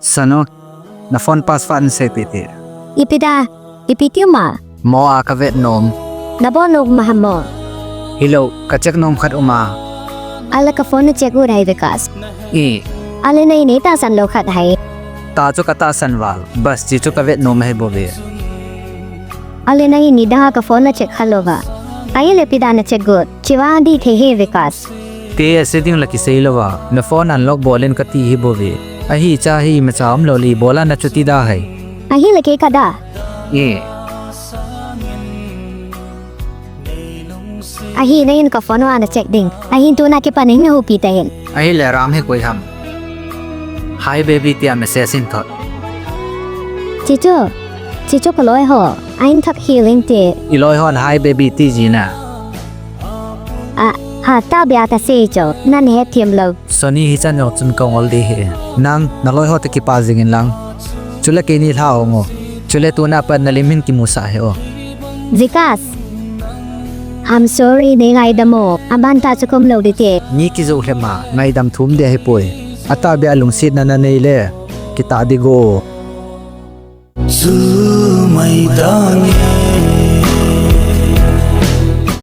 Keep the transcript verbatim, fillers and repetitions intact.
Sanu, na phone password na seipeh te. Ipi da, ipi ti um a? Mo a ka vet nom. Na bol nom ma ham mo? Hilou, ka check nom khat um a. Ale ka phone na check u dai Vikas. I. Ale na in nei tahsan lou khat hai. Ta chu ka tahsan val, bas chi chu ka vet nom ahi bou ve. Ale na in nei da ka phone na check kha lou va. Ahile ipi da na check got, chi vang di thei hi Vikas. Te a setting la kisei lou va, na phone unlock bol in ka ti hi bou ve. Ahi cha hi ma cha um lou li bol a na chuti da hai. Ahile kei ka da. Ye. Ahi na in ka phone a na check ding. Ahin tuna kipan in na hupi ta hin. Ahile ram hi koi ham. Hi baby tia message in thot. Chichu. Chichu ka loi ho. Ahin thot hi ling te. I loi hon hi baby ti ji na. A, ha ta bia ka sei cho. Nan he thiam lou. Soni hi chan jong chun ka ngol di hi. Nang, na loi ho te kipa jing in lang. Chule keini lha ong o. Chule tuna pat na lim hin kimusah hi o. Vikas. I'm sorry, nei ngaidam o. Aban ta chu kom lou di te. Ni kijou hlem a, ngaidam thum di ahi poi. Ata bia lungsetna na nei le. Kita di go. Chu mai ta nge.